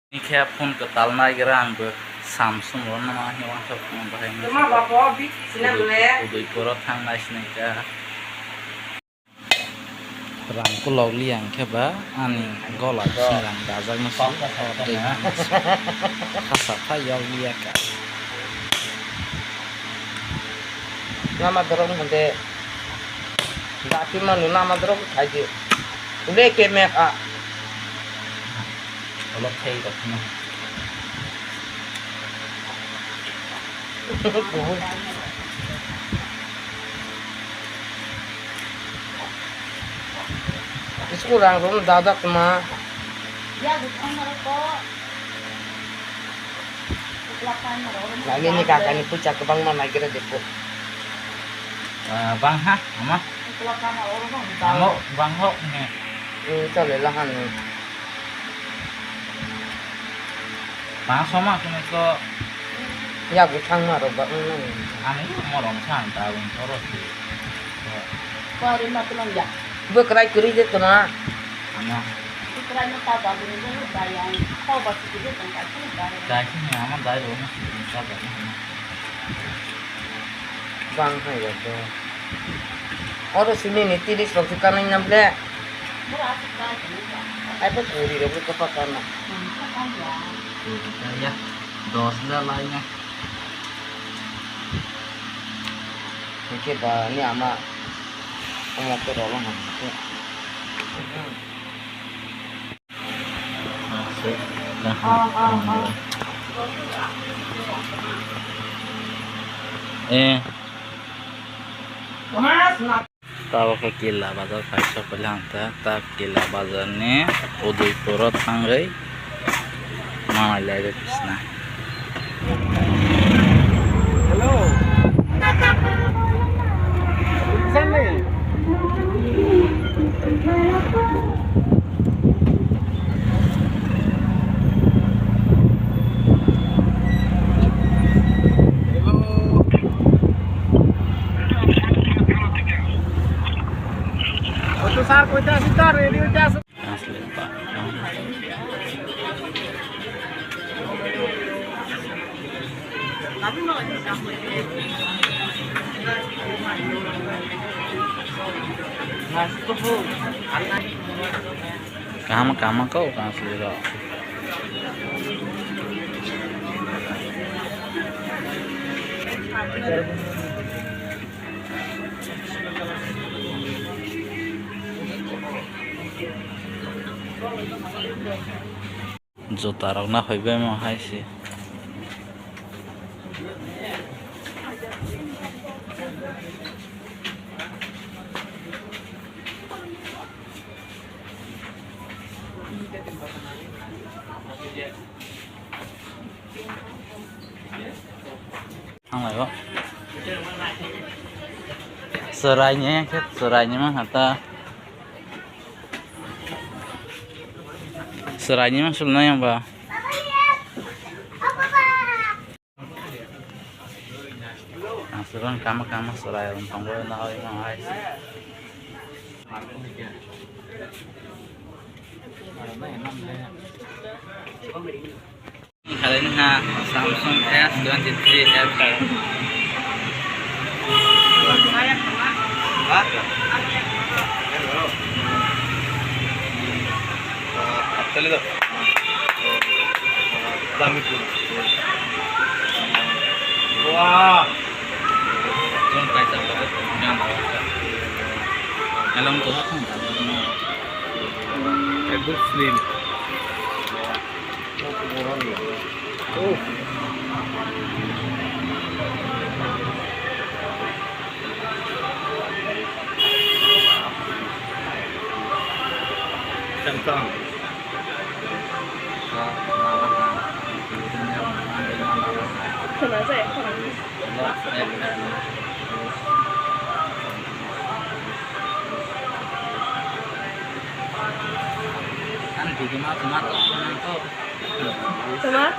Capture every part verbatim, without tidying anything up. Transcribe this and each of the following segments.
Ni khe phone kwtal naigra ang bo Samsung rw no ma hino wansok phone bahai ni. Tuma babo bik sina bole. Udoi poro thang nai sinai kha. Rang kulok li ang khe ba ani gola sing rang dajak no si. Khasa pha yok li ya ka. Lama dorong hande. Dati manu lama dorong khai di. Ule ke me ha. Olok thei rok no. School rang rok no dajak tuma. Nangini kakani puisa kwbangma naigra de po. Ah, bang ha, ama? Amo bang ho, ne. Hmm, chole lahan. Bang soma kune ko. Ya, bu thang ma rok ba, hmm. Ani morom sang ta, bung thoro si. Pari ma tulang ya. Bo krai kuri de tuna. Ama. Krai no ta ba, bung bo ba ya. Kho ba si de tang ka, kho ba. Dai si ni ama dai ro na si ta ba. Bang hai ya to. Oro sini ni tiris rok si kanai nam le. Ai pa kuri rok ko pa kana. Ya, dos la lai na. Oke ba ni ama. Omo to rolo ha. Eh. Tabuk khe Kila Bazar kaisa phailai ang ta, ta Kila Bazar ni Udaipur o thangwi manai lai rw khe sina. Hello. Hello. Auto sir, koita asik ta, ready hoite asuk. Kaham kaham kau kang sili rok. Juta rok na hoi bai mo hai se. Thang lai o. Chwrai ni khe chwrai ni ma hata. Chwrai ni ma sul nai ba. Ang suron kama kama chwrai rok tongo na oi ma hai. Khalai nini ha Samsung S twenty three F. Ha? Actually, Wah. Jom kaisa. Hello, to ha thang. Ekdom slim. Samsung. Tama?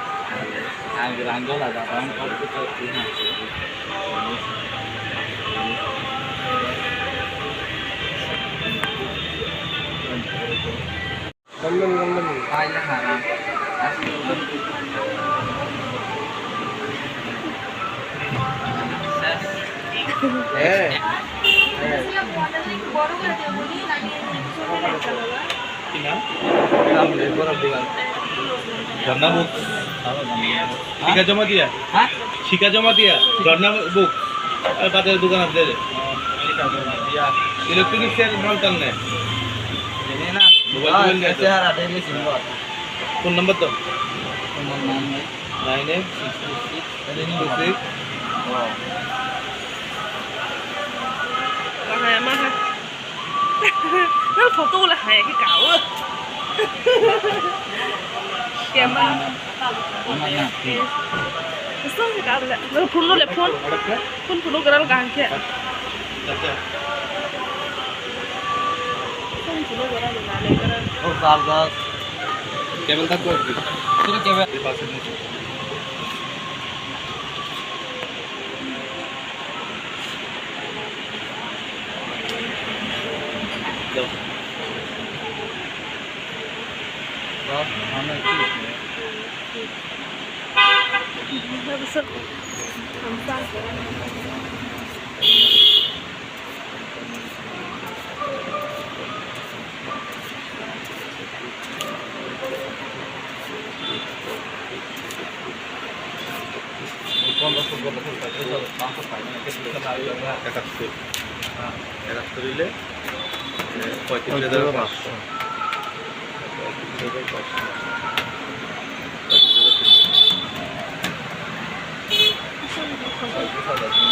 Eh. কি নাম? ঝর্ণা বুক। হ্যাঁ? শিকা জমা দিয়া? হ্যাঁ? শিকা জমা দিয়া? ঝর্ণা বুক। আর বাজারে দোকান আছে যে। শিকা জমা দিয়া। ইলেকট্রনিক্স এর মাল টান নেয়। জানি না। মোবাইল টোবাইল নেয় তো। চেহারা দেখলে চিনবো। ফোন নাম্বার দাও। ফোন নাম্বার নাই। Nine eight six two six. Ini nih, Mas. Mahal, mahal. Nang photo wala hai ke kau. Siapa? Anak, anak, iya. Kesel sih kau le. Lo phone lo le phone. Phone phone lo geral kaham khe. Phone phone lo geral le le geral. Oh, sal gas. Cable tak kuat. Itu cable. Di pasir musuh. Ekat suri. Ekat suri le, eh, poitrish hajar paansh. Poitrish hajar paansh.